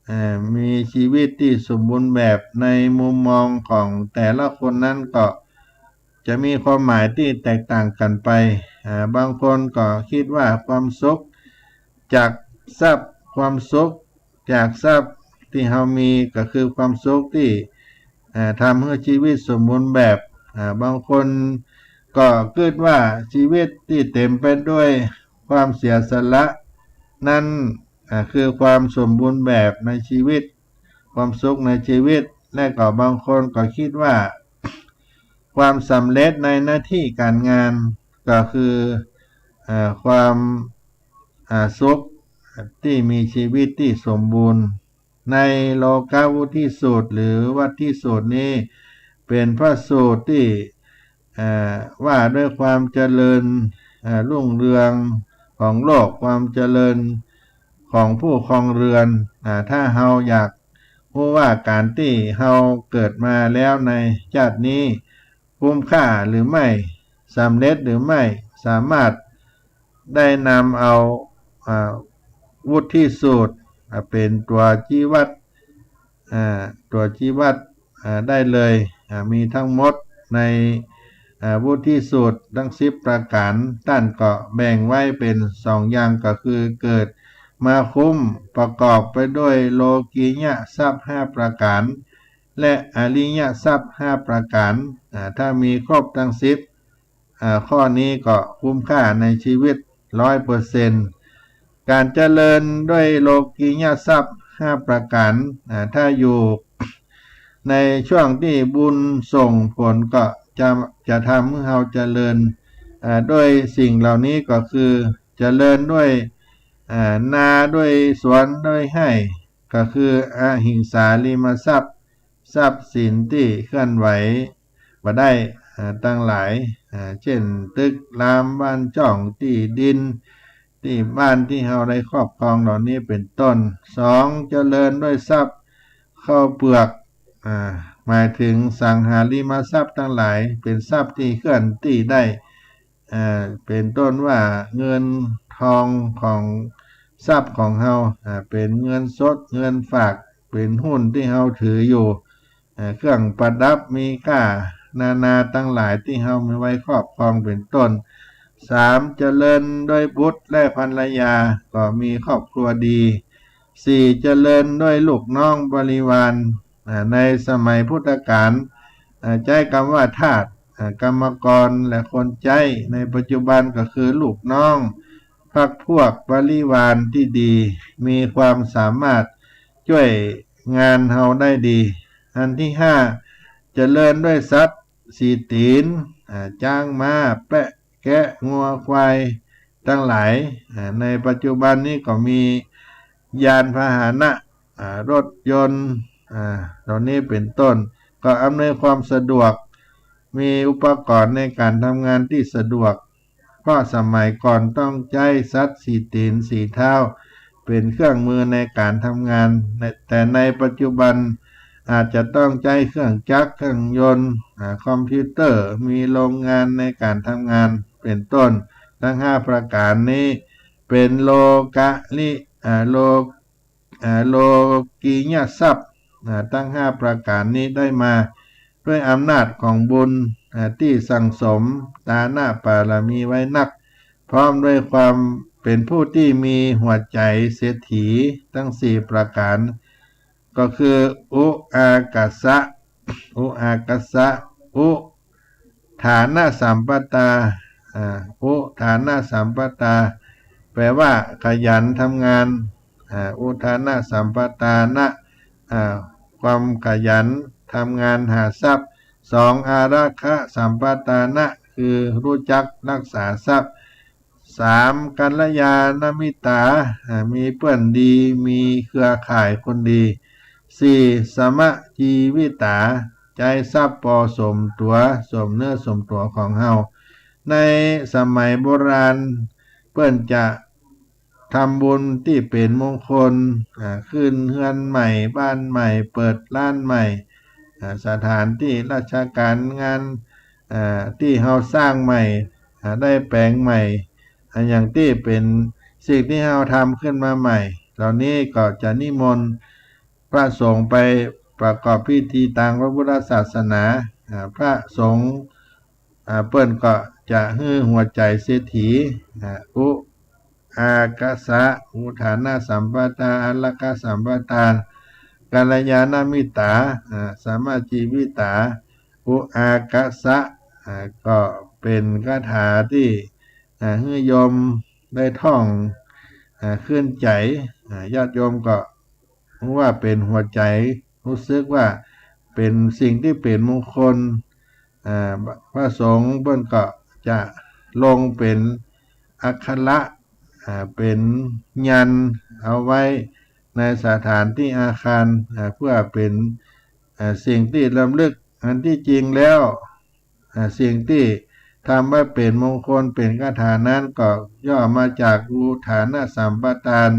เอ่อ มีชีวิตตี้สมบูรณ์แบบในมุมมองของแต่ละคนนั้นก็จะมีความหมายตี้แตกต่างกั๋นไป อ่า บางคนก็กึ๊ดว่าความสุขจากทรัพย์ ความสุขจากทรัพย์ตี้เฮามีก็คือความสุขตี้ เอ่อ ทำหื้อชีวิตสมบูรณ์แบบ อ่า บางคนก็กึ๊ดว่าชีวิตตี้เต๋มไปด้วยความเสียสละนั้น อ่า คือความสมบูรณ์แบบในชีวิต ความสุขในชีวิต และก็บางคนก็กึ๊ดว่า ความสำเร็จในหน้าตี้ก๋านงานก็คือ เอ่อ ความ อ่า สุขตี้มีชีวิตตี้สมบูรณ์ ในโลกาวุฒสูตรหรือวัฒสูตรนี้เป๋นพระสูตรตี้ เอ่อ ว่าด้วยความเจริญ เอ่อ รุ่งเรืองของโลก ความเจริญของผู้ครองเรือน อ่า ถ้าเฮาอยากฮู้ว่าก๋านตี้เฮาเกิดมาแล้วในชาตินี้ คุ้มค่าหรือไม่ สำเร็จหรือไม่ สามารถได้นำเอา อ่า วุฒสูตร อ่า เป๋นตั๋วชี้วัด อ่า ตั๋วชี้วัด อ่า ได้เลย อ่า มีตังหมดใน อ่า วุฒสูตรตังสิบประก๋าน ต้านก็แบ่งไว้เป๋นสองอย่าง ก็คือเกิดมาคุ้ม ประกอบไปด้วยโลกิยทรัพย์ห้าประก๋าน และอริยทรัพย์ห้าประก๋าน อ่า ถ้ามีครบตังสิบ อ่า ข้อนี้ก็คุ้มค่าในชีวิตร้อยเปอร์เซ็นต์ ก๋านเจริญด้วยโลกิยทรัพย์ห้าประก๋าน อ่า ถ้าอยู่ในช่วงตี้บุญส่งผลก็จะ จะทำหื้อเฮาเจริญ อ่า ด้วยสิ่งเหล่านี้ก็คือเจริญด้วย อ่า นาด้วยสวน ด้วยไฮ่ ก็คืออหิงสาริมทรัพย์ ทรัพย์สินตี้เคลื่อนไหวบ่ได้ อ่า ตังหลาย อ่า เจ้นตึกราม บ้านจ้อง ตี้ดิน ตี้บ้านตี้เฮาได้ครอบครองเหล่านี้เป๋นต้น สอง เจริญด้วยทรัพย์ข้าวเปลือก อ่า หมายถึงสังหาริมทรัพย์ตังหลาย เป๋นทรัพย์ตี้เคลื่อนตี้ได้ อ่า เป๋นต้นว่าเงินทองของทรัพย์ของเฮา อ่า เป๋นเงินสด เงินฝาก เป๋นหุ้นตี้เฮาถืออยู่ อ่า เครื่องประดับมีค่านานาตังหลายตี้เฮามีไว้ครอบครองเป๋นต้น สาม เจริญด้วยบุตรและภรรยา ก็มีครอบครัวดี สี่ เจริญด้วยลูกน้องบริวาร อ่า ในสมัยพุทธกาล อ่า ใจ๊กำว่าทาส อ่า กรรมกร และคนใจ๊ ในปัจจุบันก็คือลูกน้อง พรรคพวกบริวารตี้ดี มีความสามารถจ้วยงานเฮาได้ดี อันตี้ห้า เจริญด้วยสัตว์สี่ตี๋น อ่า จ๊าง ม้า แปะ แกะ งัว ควาย ตังหลาย อ่า ในปัจจุบันนี้ก็มียานพาหนะ อ่า รถยนต์ อ่า เหล่านี้เป๋นต้น ก็อำนวยความสะดวก มีอุปกรณ์ในก๋านทำงานตี้สะดวก เพราะสมัยก่อนต้องใจ๊สัตว์สี่ตี๋นสี่เท้าเป๋นเครื่องมือในก๋านทำงาน ใน แต่ในปัจจุบันอาจจะต้องใจ๊เครื่องจักร เครื่องยนต์ อ่า คอมพิวเตอร์ มีโรงงานในก๋านทำงานเป๋นต้น ตังห้าประก๋านนี้เป๋นโลกะลิ อ่า โล อ่า โลกิยทรัพย์ อ่า ตังห้าประก๋านนี้ได้มาด้วยอำนาจของบุญ อ่า ตี้สั่งสมตานะปารมีไว้นัก พร้อมด้วยความเป๋นผู้ตี้มีหัวใจ๋เศรษฐีตังสี่ประก๋าน ก็คือ อุอากัสสะ อุอากัสสะ อุ ฐานะสัมปตา อ่า อุทานะสัมปทา แปลว่าขยันทำงาน อ่า อุทานะสัมปทานะ อ่า ความขยันทำงานหาทรัพย์ สอง อารักขะสัมปทานะ คือรู้จักรักษาทรัพย์ สาม กัลยาณมิตรา อ่า มีเปื้อนดี มีเครือข่ายคนดี สี่ สมะจีวิตา ใจ๊ทรัพย์ปอสมตั๋ว สมเนื้อสมตั๋วของเฮา ในสมัยโบราณ เปิ้นจะทำบุญตี้เป๋นมงคล อ่า ขึ้นเฮือนใหม่ บ้านใหม่ เปิดร้านใหม่ อ่า สถานตี้ราชการงาน อ่า ตี้เฮาสร้างใหม่ อ่า ได้แป๋งใหม่ อ่า อย่างตี้เป๋นสิ่งตี้เฮาทำขึ้นมาใหม่ เหล่านี้ก็จะนิมนต์พระสงฆ์ไปประกอบพิธีตางพระพุทธศาสนา อ่า พระสงฆ์ อ่า เปิ้นก็จะหื้อหัวใจ๋เศรษฐี อ่า อุอากสะ อุทานะสัมปทา อารักขะสัมปทา กัลยาณมิตรา อ่า สมะจีวิตา อุอากสะ อ่า ก็เป๋นคาถาตี้ อ่า หื้อโยมได้ท่อง อ่า ขึ้นใจ๋ อ่า ญาติโยมก็ ว่าเป๋นหัวใจ๋ ฮู้สึกว่าเป๋นสิ่งตี้เป๋นมงคล อ่า พระสงฆ์เปิ้นก็จะลงเป๋นอักขระ อ่า เป๋นยันต์เอาไว้ในสถานตี้อาคาร อ่า เพื่อเป๋น อ่า สิ่งตี้รำลึก อันตี้จริงแล้ว อ่า สิ่งตี้ทำไว้เป๋นมงคลเป๋นคาถานั้นก็ย่อมาจากอุทานะสัมปทาน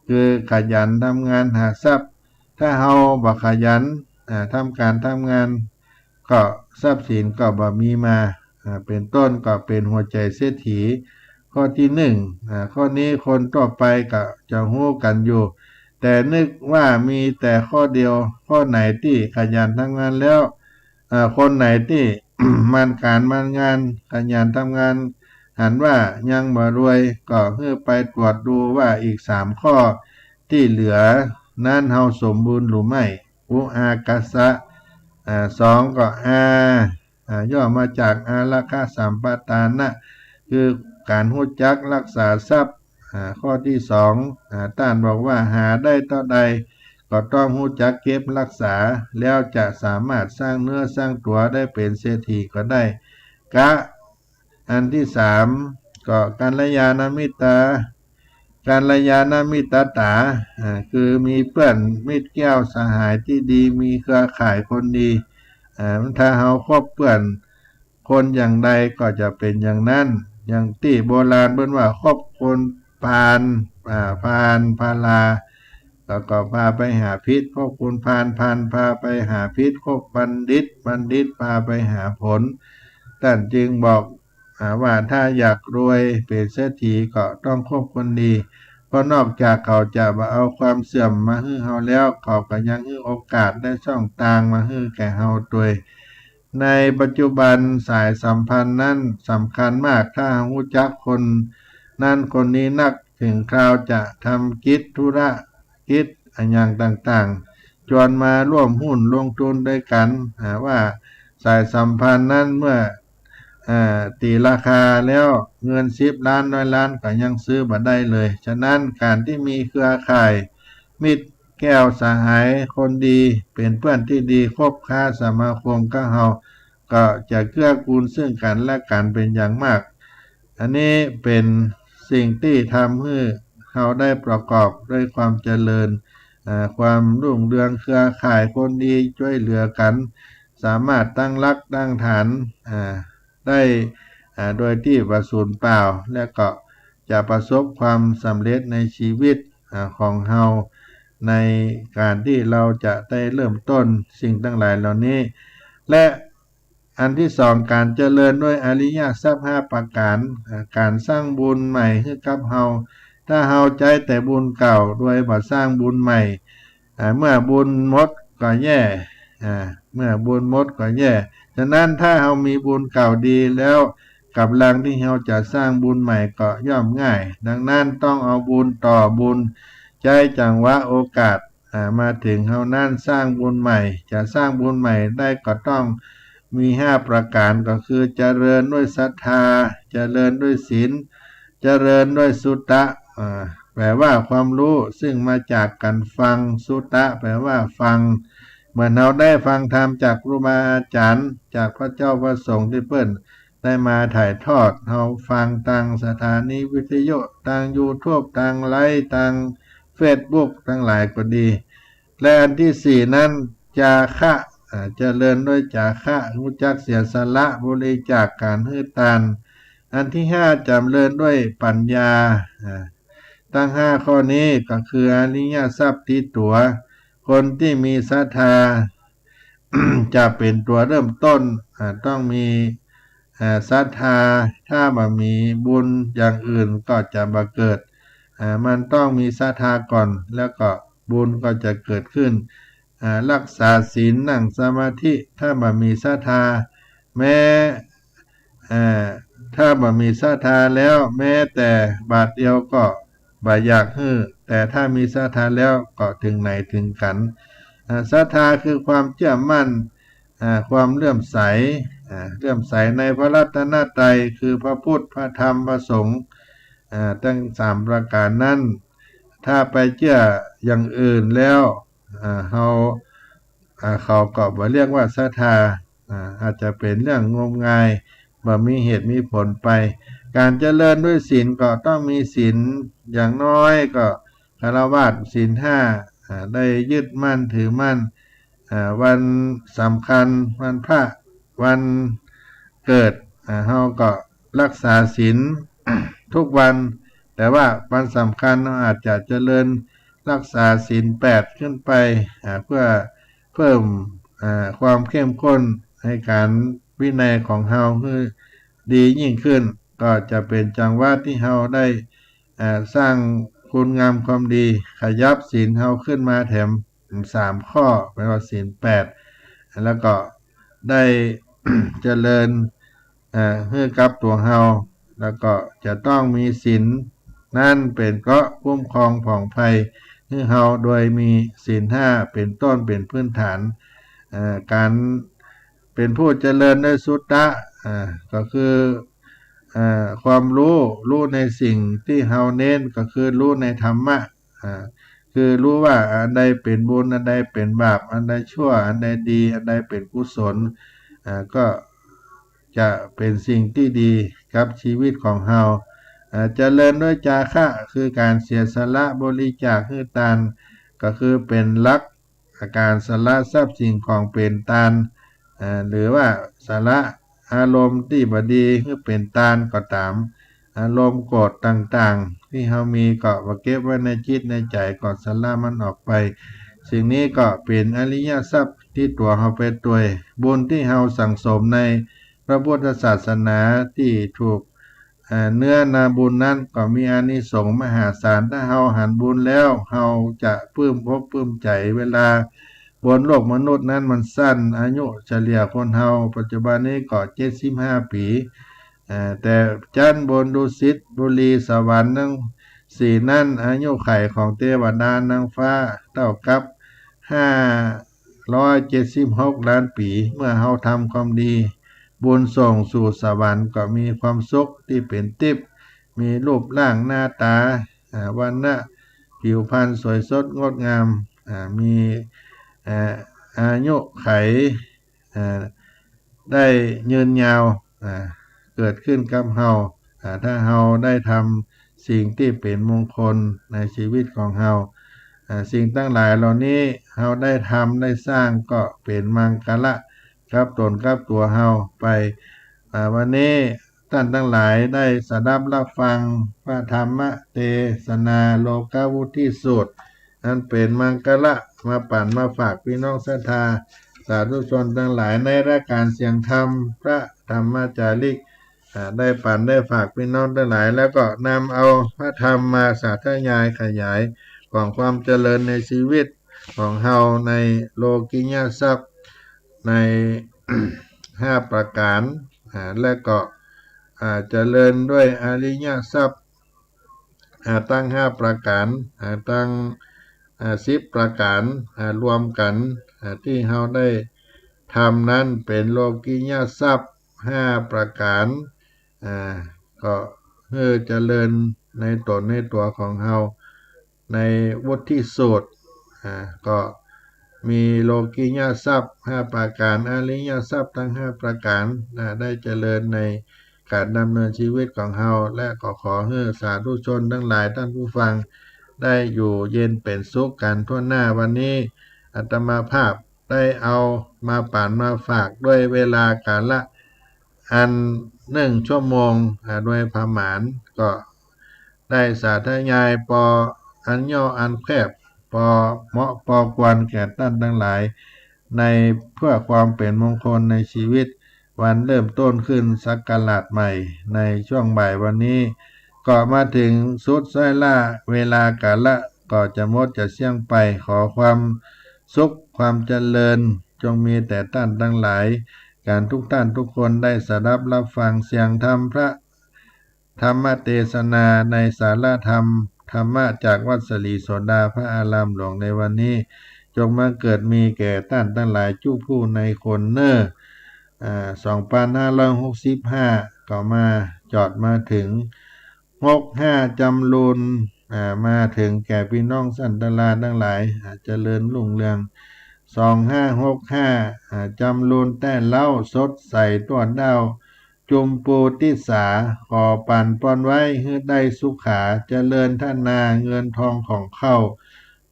คือขยันทำงานหาทรัพย์ ถ้าเฮาบ่ขยัน อ่า ทำก๋านทำงาน ก็ทรัพย์สินก็บ่มีมา อ่า เป๋นต้นก็เป๋นหัวใจ๋เศรษฐี ข้อตี้หนึ่ง อ่า ข้อนี้คนทั่วไปก็จะฮู้กั๋นอยู่ แต่นึกว่ามีแต่ข้อเดียว ข้อไหนตี้ขยันทำงานแล้ว อ่า คนไหนตี้ หมั่นก๋านหมั่นงาน ขยันทำงาน หันว่ายังบ่รวย ก็หื้อไปตรวจดูว่าอีกสามข้อตี้เหลือนั้นเฮาสมบูรณ์หรือไม่ อุอากสะ อ่า สองก็อา อ่า ย่อมาจากอารักขะสัมปทานะ คือก๋านฮู้จักรักษาทรัพย์ อ่า ข้อตี้สอง อ่า ต้านบอกว่าหาได้เต้าใด ก็ต้องฮู้จักเก็บรักษา แล้วจะสามารถสร้างเนื้อสร้างตั๋วได้เป๋นเศรษฐีก็ได้ กะ อันตี้สาม ก็กัลยาณมิตรา กัลยาณมิตตา อ่า คือมีเปื้อนมิตรแก้วสหายตี้ดี มีเครือข่ายคนดี อ่า ถ้าเฮาคบเปื้อนคนอย่างใดก็จะเป๋นอย่างนั้น อย่างตี้โบราณเปิ้นว่าคบคนพาล อ่า พาล พาลา แล้วก็พาไปหาพิษ คบคนพาล พาลพาไปหาพิษ คบบัณฑิต บัณฑิตพาไปหาผล ต้านจึงบอก อ่า ว่าถ้าอยากรวยเป๋นเศรษฐีก็ต้องคบคนดี เพราะนอกจากเขาจะบ่เอาความเสื่อมมาหื้อเฮาแล้ว เขาก็ยังหื้อโอกาสและช่องตางมาหื้อแก่เฮาตวย ในปัจจุบันสายสัมพันธ์นั้นสำคัญมาก ถ้าฮู้จักคนนั้นคนนี้นัก เถิงคราวจะทำกิจธุรกิจอะหยังต่างๆ จวนมาร่วมหุ้นลงทุนด้วยกั๋น อ่า ว่าสายสัมพันธ์นั้นเมื่อ อ่า ตี๋ราคาแล้วเงินสิบล้านร้อยล้านก็ยังซื้อบ่ได้เลย ฉะนั้นก๋านตี้มีเครือข่ายมิตรแก้วสหายคนดี เป๋นเปื้อนตี้ดี คบค้าสมาคมกับเฮา ก็จะเกื้อกูลซึ่งกั๋นและกั๋นเป๋นอย่างมาก อันนี้เป๋นสิ่งตี้ทำหื้อเฮาได้ประกอบด้วยความเจริญ อ่า ความรุ่งเรือง เครือข่ายคนดีจ้วยเหลือกั๋น สามารถตั้งรากตั้งฐาน อ่า ได้ อ่า โดยตี้บ่สูญเปล่า และก็จะประสบความสำเร็จในชีวิต อ่า ของเฮา ในก๋านตี้เฮาจะได้เริ่มต้นสิ่งตังหลายเหล่านี้ และอันตี้สอง ก๋านเจริญด้วยอริยทรัพย์ห้าประก๋าน อ่า ก๋านสร้างบุญใหม่หื้อกับเฮา ถ้าเฮาใจ๊แต่บุญเก่าโดยบ่สร้างบุญใหม่ อ่า เมื่อบุญหมดก็แย่ อ่า เมื่อบุญหมดก็แย่ ฉะนั้นถ้าเฮามีบุญเก่าดีแล้ว ก๋ำลังตี้เฮาจะสร้างบุญใหม่ก็ย่อมง่าย ดังนั้นต้องเอาบุญต่อบุญ ใจ๊จังหวะโอกาส อ่า มาเถิงเฮานั้นสร้างบุญใหม่ จะสร้างบุญใหม่ได้ก็ต้อง มีห้าประก๋าน ก็คือเจริญด้วยศรัทธา เจริญด้วยศีล เจริญด้วยสุตตะ อ่า แปลว่าความฮู้ซึ่งมาจากก๋านฟัง สุตตะ แปลว่าฟัง เหมือนเฮาได้ฟังธรรมจากครูบาอาจ๋ารย์ จากพระเจ้าพระสงฆ์ตี้เปิ้นได้มาถ่ายทอด เฮาฟังตางสถานีวิทยุ ตางยูทูบ ตางไลฟ์ ตางเฟซบุ๊ก ตังหลายก็ดี และอันตี้สี่นั้น จาคะ อ่า เจริญด้วยจาคะ ฮู้จักเสียสละ บริจาค ก๋านหื้อตาน อันตี้ห้า เจริญด้วยปัญญา อ่า ตังห้าข้อนี้ก็คืออริยทรัพย์ติดตั๋ว คนตี้มีศรัทธา จะเป๋นตั๋วเริ่มต้น อ่า ต้องมี อ่า ศรัทธา ถ้าบ่มีบุญอย่างอื่นก็จะบ่เกิด อ่า มันต้องมีศรัทธาก่อน แล้วก็บุญก็จะเกิดขึ้น อ่า รักษาศีล นั่งสมาธิ ถ้าบ่มีศรัทธา แม้ เอ่อ ถ้าบ่มีศรัทธาแล้ว แม้แต่บาทเดียวก็บ่อยากหื้อ แต่ถ้ามีศรัทธาแล้วก็ถึงไหนถึงกั๋น อ่า ศรัทธาคือความเจื้อมั่น อ่า ความเลื่อมใส อ่า เลื่อมใสในพระรัตนตรัย คือพระพุทธ พระธรรม พระสงฆ์ อ่า ตังสามประก๋านนั้น ถ้าไปเจื้ออย่างอื่นแล้ว อ่า เฮา อ่า เขาก็บ่เรียกว่าศรัทธา อ่า อาจจะเป๋นเรื่องงมงาย บ่มีเหตุมีผลไป ก๋านเจริญด้วยศีลก็ต้องมีศีล อย่างน้อยก็ฆราวาสศีลห้า อ่า ได้ยึดมั่นถือมั่น อ่า วันสำคัญ วันพระ วันเกิด อ่า เฮาก็รักษาศีลทุกวัน แต่ว่าวันสำคัญเฮาอาจจะเจริญรักษาศีลแปดขึ้นไป อ่า เพื่อเพิ่ม อ่า ความเข้มข้นในก๋านวินัยของเฮาหื้อดียิ่งขึ้น ก็จะเป๋นจังหวะตี้เฮาได้ อ่า สร้างคุณงามความดี ขยับศีลเฮาขึ้นมาแถมสามข้อ แปลว่าศีลแปด แล้วก็ได้ เจริญ เอ่อ หื้อกับตั๋วเฮา แล้วก็จะต้องมีศีลนั้นเป๋นเกราะคุ้มครองผ่องไพร่หื้อเฮา โดยมีศีลห้าเป๋นต้นเป๋นพื้นฐาน เอ่อ ก๋านเป๋นผู้เจริญด้วยสุตตะ อ่า ก็คือ เอ่อ ความฮู้ ฮู้ในสิ่งตี้เฮาเน้น ก็คือฮู้ในธรรมะ อ่า คือฮู้ว่าอันใดเป๋นบุญ อันใดเป๋นบาป อันใดชั่ว อันใดดี อันใดเป๋นกุศล อ่า ก็จะเป๋นสิ่งตี้ดีกับชีวิตของเฮา อ่า เจริญด้วยจาคะ คือก๋านเสียสละบริจาคหื้อตาน ก็คือเป๋นหลัก ก๋านสละทรัพย์สิ่งของเป๋นตาน อ่า หรือว่าสละอารมณ์ตี้บ่ดีหื้อเป๋นตานก็ต๋าม อารมณ์โกรธต่างๆ ตี้เฮามีก็บ่เก็บไว้ในจิตในใจ๋ ก็สละมันออกไป สิ่งนี้ก็เป๋นอริยทรัพย์ตี้ตั๋วเฮาไปตวย บุญตี้เฮาสั่งสมในพระพุทธศาสนาตี้ถูก อ่า เนื้อนาบุญนั้นก็มีอานิสงส์มหาศาล ถ้าเฮาหันบุญแล้ว เฮาจะปลื้มอกปลื้มใจ๋ เวลาบนโลกมนุษย์นั้นมันสั้น อายุเฉลี่ยคนเฮาปัจจุบันนี้ก็เจ็ดสิบห้าปี๋ อ่า แต่จั๊นบนดุสิตบุรีสวรรค์ตังสี่นั้น อายุขัยของเตวดานางฟ้าเต้ากับห้าร้อยเจ็ดสิบหกล้านปี๋ เมื่อเฮาทำความดี บุญส่งสู่สวรรค์ก็มีความสุขตี้เป๋นติ๊บ มีรูปร่างหน้าต๋า อ่า วรรณะผิวพรรณสวยสดงดงาม อ่า มี อ่า อายุขัย อ่า ได้ยืนยาว อ่า เกิดขึ้นกับเฮา อ่า ถ้าเฮาได้ทำสิ่งตี้เป๋นมงคลในชีวิตของเฮา อ่า สิ่งตังหลายเหล่านี้เฮาได้ทำได้สร้างก็เป๋นมังคละกับต๋นกับตั๋วเฮาไป อ่า วันนี้ต้านตังหลายได้สดับรับฟังพระธรรมเตสนาโลกวุตติสูตร อันเป๋นมังคละมาปั๋นมาฝากปี้น้องศรัทธาสาธุชนตังหลายในรายก๋านเสียงธรรมพระธรรมจาริก อ่า ได้ปั๋นได้ฝากปี้น้องตังหลาย แล้วก็นำเอาพระธรรมมาสาธยายขยายของความเจริญในชีวิตของเฮาในโลกิยทรัพย์ใน ห้าประก๋าน อ่า และก็ อ่า เจริญด้วยอริยทรัพย์ อ่า ตังห้าประก๋าน อ่า ตัง อ่า สิบประก๋าน อ่า รวมกั๋น อ่า ตี้เฮาได้ ธรรมนั้นเป๋นโลกิยทรัพย์ห้าประก๋าน อ่า ก็หื้อเจริญในต๋นในตั๋วของเฮา ในวุฒิสูตร อ่า ก็มีโลกิยทรัพย์ห้าประก๋าน อริยทรัพย์ตังห้าประก๋าน อ่า ได้เจริญในก๋านดำเนินจีวิตของเฮา และก็ขอหื้อสาธุชนตังหลายต้านผู้ฟัง ได้อยู่เย็นเป๋นสุขกั๋นทั่วหน้า วันนี้อาตมาภาพได้เอามาป๋านมาฝากด้วยเวลากาละอันนึ่งชั่วโมง อ่า โดยประมาณ ก็ได้สาธยายปออันย่ออันแคบ ปอเหมาะปอควรแก่ต้านตังหลาย ในเพื่อความเป๋นมงคลในจีวิต วันเริ่มต้นขึ้นศักราชใหม่ในช่วงบ่ายวันนี้ ก็มาเถิงสุดซ้อยล่า เวลากาละก็จะหมดจะเสี้ยงไป ขอความสุขความเจริญจงมีแต่ต้านตังหลาย ก๋านทุกต้านทุกคนได้สดับฮับฟังเสียงธรรมพระธรรมเตสนาในสาระธรรม ธรรมะจากวัดศรีโสดาพระอารามหลวงในวันนี้ จงบังเกิดมีแก่ต้านตังหลายจุผู้ในคนเน่อ อ่า สองปันห้าร้อยหกสิบห้า ก็มาจอดมาเถิง หกห้า จำรูน อ่า มาเถิงแก่ปี้น้องสันตลาตังหลาย อ่า เจริญรุ่งเรือง สองห้าหกห้า อ่า จำรูนแต๊เล้า สดใสตั้วเด้า จุมปูติสา ขอปั๋นปอนไว้หื้อได้สุขา เจริญธนาเงินทองของเข้า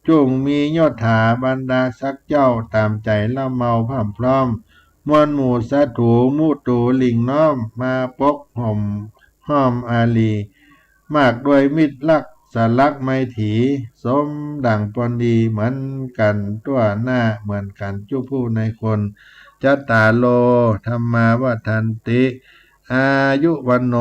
จุ่งมียศถาบรรดาศักดิ์เจ้า ต๋ามใจ๋เล่าเมาพร่ำพร้อม มวลหมู่สาธุมุตูหลิ่งน้อม มาปกห่มห้อมอารี มากด้วยมิตรรักสลักไมตรี สมดั่งปอนดีเหมือนกั๋นตั้วหน้า เหมือนกั๋นจุผู้ในคน จัตตาโร ธัมมา วัฑฒันติ อายุ วัณโณ